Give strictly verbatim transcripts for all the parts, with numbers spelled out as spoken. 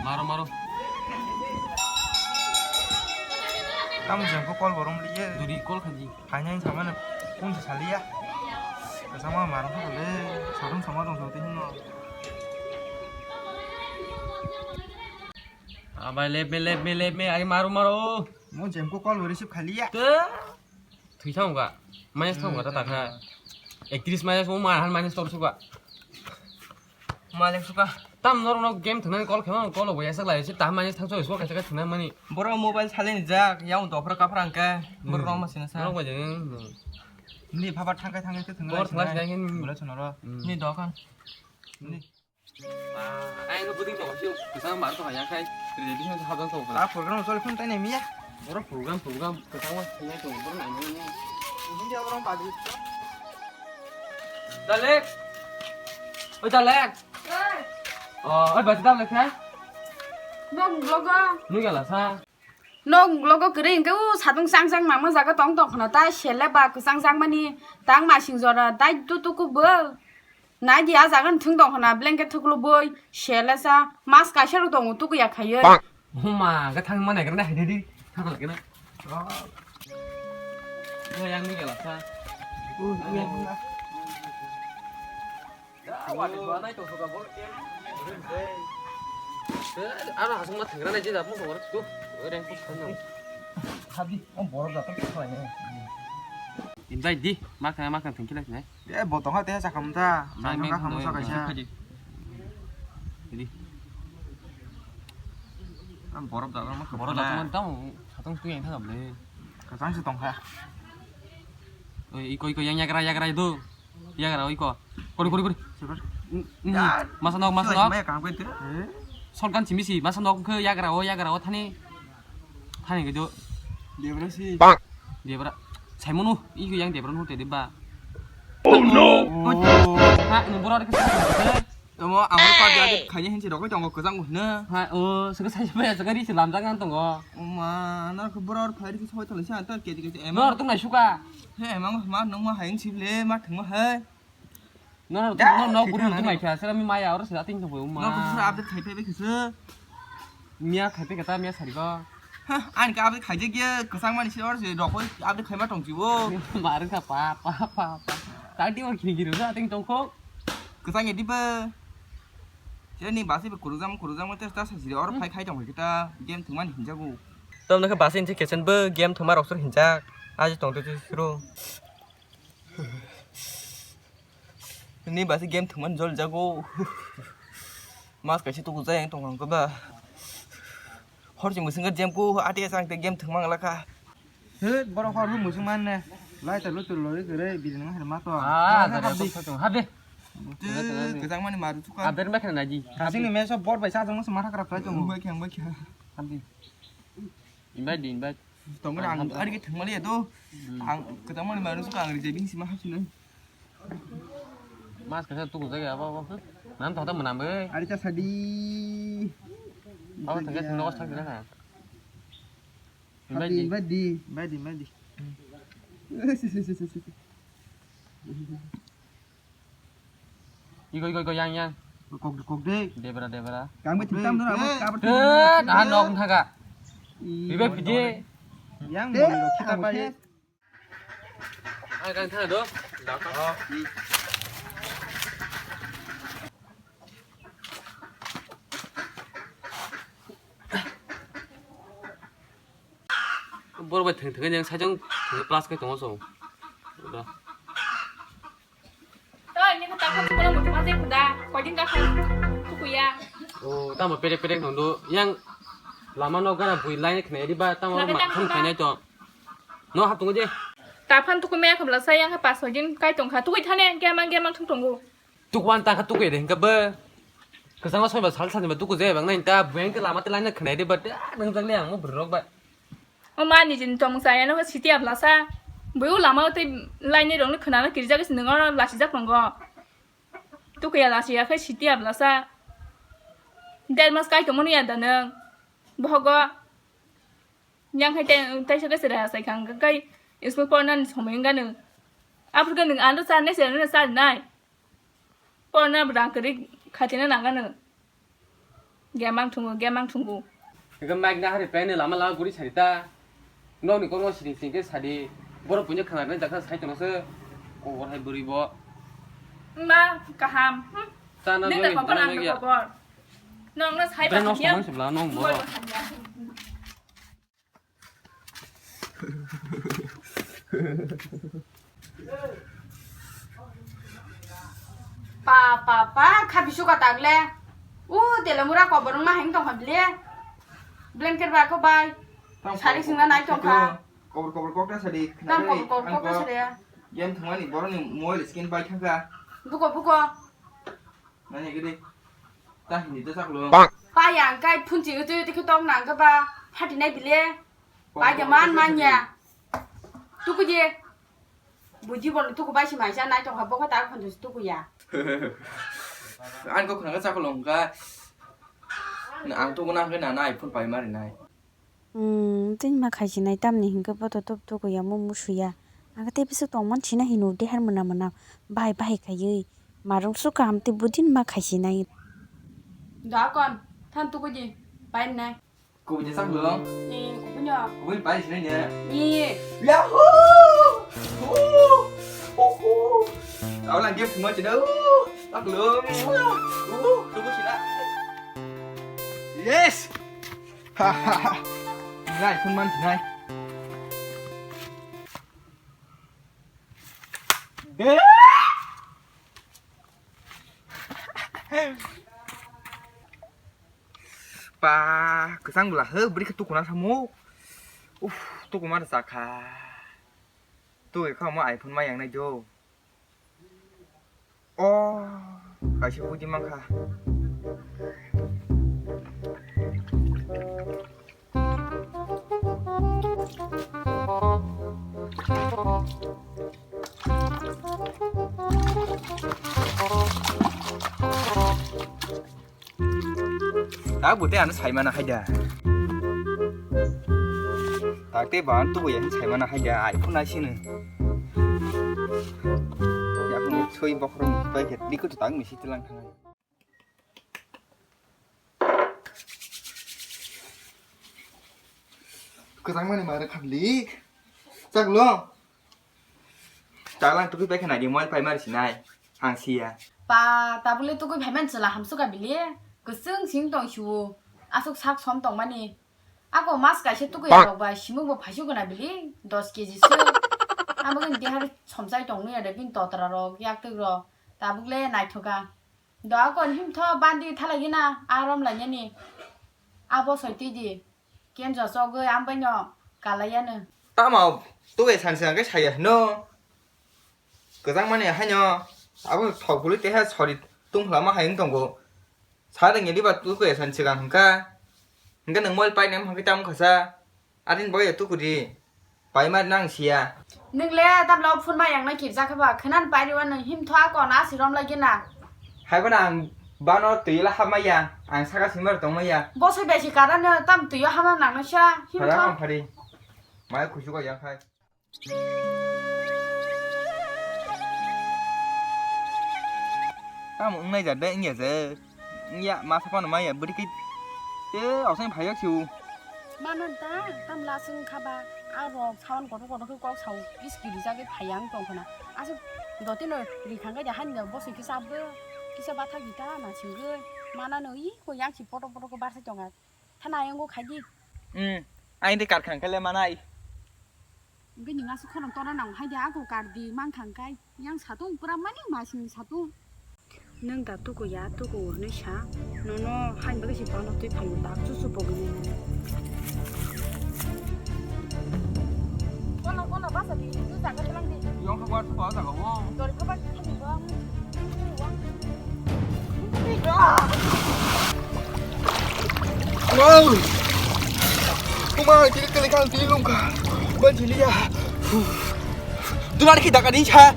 Maro, maro. Tamo jeng ko call borom liye. Duri call khaji. Phainai samane phone se saliya. Kasama maro ko le. Sarung sama dong jong tin no. Abai lep me, lep me, lep me. Age maro, maro. Mo jeng ko call bo receive khaliya. Te. Thwi thang ga. Minus thang ga ta ta kha. Ekris minus o ma han minus tor suka. Malik suka. Tam nor no game thangna call khema call bo yasak lai se ta minus thang so so kaisa ka thangna mani. Boro mobile salen jak yang dopra kapra angka. Boro rong masina sa. Rong ba jeng. Ni phaba thangkai thangkai se thangna. Bor thangna sina hin. Bula chonoro. Ni dokan. Ni. Ai no buding to sio. Sa mar to ya kai. Ready sa habang to. Ah, program sol phun tai ne miya. Oro program, program, kwchangma thangwi tongo, borok naimani. Hindi abo rong padi. Dalek. Oi, Dalek. Oi. Oh, oi, bati Dalek hai. Nong logo. Nui gala sa. Nong logo kere hingke u satung sang sang mama jaga tong tong khna ta sele ba kwchang jang mani tang masing jora dai tu tu ku bo. Nai di a jaga ni thung tong khna blanket thuklu boi sele sa mas kaisa ro tongo tuku ya khayo. Huma, ga thang ma naigra na hai di. Thang lagi na. Oh. Ini yang ni gala sa. Oh, iya. Wah, di mana itu suka bol kem. Eh, ano hasung ma thangra na je da mo bor tu. Oi, reng pus kan. Habi, ang bor da tak kau ini. Invite di, makan makan thank you lah sini. Eh, botong ha teh cakam ta. Main main ka kamu no, sa kaisa. Jadi. Kan borok da ma borok da man tamo satong tu yang thang le. Kasang si tong kha. Oi, iko iko yang yagra yagra itu. Yagra iko. Kori kori kori. Sabar. Masa nok masa nok. Mai kang pai tu. Sorkan simi si masa nok ke yagra o yagra o thani. Thani gitu. Dia berapa sih? Dia berapa? Saya mau nuh, iyo yang dia berapa nuh tadi ba. Oh no! Ha, nung borok ke. Tamo amar pa dia kanya hinsi rokoi tongo kozang hna. Ha, oh, sega saya saya sega ri selam jangan tongo. Oma, na ko borok phai ri soi tole sa ta ke ke emang. Nor tung nai suka. He emang ma nung ma haing sible ma thung ma hai. No, no, no, no, guru tu mai kha, sera mi maya oro sera ting tong ma. No, guru sera update khai phai kisa. Miya khai phai kata miya sari ba. Ani ka update khai je ge kesang mani sera oro se rokoi update khai ma tong jibo. Mar kha pa, pa, pa, pa. Ta ti o kini giru sa ting tong kho. Kesang ye di ba. Sera ni basi be kurujam, kurujam te ta sa sira oro phai khai tong kita game thung mani hinjago. Tom na kha basi ni kitchen be game thung ma rok sur hinjak. Aji tong te suru. Ni basi game thwngmani jol jago. Mas kaisa tuku jai ang tong ang ba. Hor chwng bwswng game ku ati sang te game thwngmang laka. He, borok hor hor muchung man ne. Lai ta lutur lori gere bidin nang ma to. Ah, jare ko phatung ha de. Kwchang mani maru chuka. Aber me khana ji. Kasing ni meso bor bai sa jong ma thakra prai tong. Bai khang bai khang. Hadi. Invite di invite. Tongmani ang ari ke thangmani ya to. Ang ketangmani baru suka ang reject sima hapsini. Mas kasa tuku jaga apa apa. Nan tata menambe. Ari ta sadi. Apa tengah tengah kos tengah kan. Invite di. Invite di. Invite di, invite di. Iko iko iko yang yang. Kok kok de. Debra debra. Kami tintam dora apa kabar. Eh, tahan dong thaga. Ibe pide. Yang mau kita pai. Ai kang thaga do. Bor bai theng theng yang sajang plus kai tongo so. Toi, ini kata aku sekolah mau cuma saya kuda, kau jin kau kuya. Oh, tamo pedek pedek nondo yang lama no gara bui lain kena di ba tamo mak tham kena to. No hap tunggu je. Taphan tuku me khamla saya yang pas kau jin kai tong kha tuku thane gemang gemang thung tunggu. Tuku an ta kha tuku de hingka be. Kesang soi ba sal sal ba tuku je bang nai ta bui ang lama te lain kena di ba nang jang le ang mo brok ba. O ma ni jin tong sa ya no siti abla sa. Bui u lama te line ni rong ni khna na kirja ke sinung oro lasi jak nongo. Tu ke ya lasi ya ke siti abla sa. Der mas kai to monu ya da nang. Bohogo. Yang kai te tai sa ke sera sai khang kai. Ismo porna ni somoi nganu. Apur ke nung ando sa ne sera ne sa nai. Porna brang kri khatina nanganu. Gemang thungo, gemang thungo. Hingke mic na hari pen lama lama guri sari ta. Nokni kokno sini sini khe sadi. Borok puino khana rwnai jakha sai tongno se. Kobor hai bwrwi bo. Ma kaham. Hmm. Chana nini jogwi, kobor chana ang jogwi. Kobor. Nokno sai. Bre ba nok hamya. Samang sibla nong bo. Kobor hamya. Pa, pa, pa, kha bisu ka tagle. U, tele mura kobor ma heng tong kha bile. Blanket ba ko bai. Sari singna nai tong kha. Kobor, kobor kok ta sari. Tam kobor, kobor kok ta sari. Game thangmani boroni mobile skin bai thang kha. Buko, buko. Nani gede. Ta hindi ta saklo. Pa yang kai phun ching tu tu tong nang ka ba. Hati nai bile. Ba ya man man ya. Tuku je. Buji bol tuku bai si mai sa nai tong ha bo ka ta phun tu tuku ya. An ko khana ka saklo ka. Ang tuku na ka na na iPhone pai mari nai. Hmm, tini ma khai sinai tamni hinkhe boto tok tok ya mo musuya. Ang tei bisik tong man sina hino de har mwnam mwnam. Bahai bahai khaiwi. Marung su kaham tei budin ma khai sinai. Da kon, than tu kuji, pai nai. Kubuja sak lo. Ni kupunyo. Win pai sinai ne. Ni. Yahoo! Hoo! Hoo! Hoo! Au lang game mo chino. Sak lo. Hoo! Kubu sina. Yes! Nai, phun man nai. Pa, kwchang bwla, he, bwrwi khe tukuna samo. Uff, tukuma da chakha. Twi kha mo iPhone ma yang nai jo. Oh, kaisa udi mankha. Tak bo tei ano sai mana hai da. Tak tei ba ano tubu ya sai mana hai da. Ai phone ai sini. Ya phone soi bokhorok ni pai khe dikut tak ni sitilang thang. Kwchang mani mare khabli. Chaklo. Chaklang tukui pai khe nai di mobile pai mari sinai. Ang siya. Pa, tabule tukui phaiman chwla hamsukha bili. Kwchwng sing tong siwo. Aswk sak som tongmani. Ako mas kaisa tukui rok ba simuk bo phaisu gana bili. Dos kg se. Amo gani dihar somsai tong nuya de bin totra rok, yak twk rok. Tabuk le naithoka. Do ako him tho bandi thalai gina arom lainani. Abo soi twi di. Kenjo chogwi ambaino kalaiya no. Tamo tuge sansi hwnkhe saya hino. Kwchang mani haino abo thok bwlwi teha sori tungkhlama hai wng tongo. Sa rwngya diba tuge sansi swkang hwnkha. Hwnkhe nwng mobile painai wngkha khe tamo khasa. Adin boya tukudi. Paima nang siya. Nwng le tabla phone ma yang nai kirja khe ba khwnan pairi wa nwng him tho ako na si rom lagi na. Hai bana ang bano twi la hap maya ang saka simar tong maya. Bo sai bai si kara no tam twi yo hama nang no sa him tho. Phara ang phari. Mai khusu ko yang khai. Tam wngnai ja de wngya je. Wngya, masa phano maya, bwrwi khe, e, osai phaiyak se o. Mano ta, tam lasing kha ba, a rok sawan kotor kotor khe kok sao, is kiri jagwi phaiya wng tong khna. Aswk dotino ri khangkhe de hani da bosoi khe chabwi, kisa bathak di ta na singwi. Manano i ko yang si poto poto khe barsai tonga. Thana ayang go khai di. Hmm, aini de kar khangkhe le manai. Bini ngaso khorang tora nang hai de, ako kar di mang khangkai. Yang satung pura mani masing satung. Nang da tuku ya, tuku hwnwi sa. Nono hain bagwi si bano twi phaio, dak chuchu pogwi nai. Kono, kono basa di, tu jaga jalang di. Yang khabar tu bawa jaga wo. Dori khabar di thani bang. Wow! Kuma, kiri kali kang kiri lungka. Ban jili ya. Dunar ki daga din cha.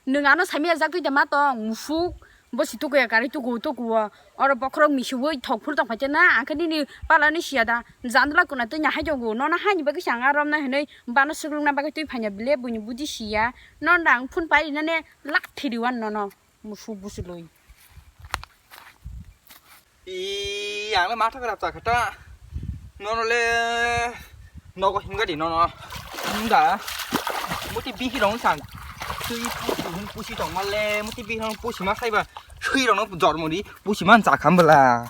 Nwng ano samia jak twi da ma tong, musuk, bo si tukuya kari tuku tuku o. Oro bokhorok misiwi thok phul tong phaite na, ang khe nini pala ni siya da. Jandla kuna twi nya hai tongo, nono haini bagwi se ang arom na hinwi bano swkrwngna bagwi twi phanya bile buini budi siya. Nono da ang phone pai rina ne lak thiri wan nono, musuk busulwi. I, ang le matha kharap chakha ta. Nono le nogo himga di nono. Himga. Muti bihi rong sang. Tui pusi him pusi tong male. Muti bihi rong pusi ma saiba. Sui rong no jormo di. Pusi man chakha bela.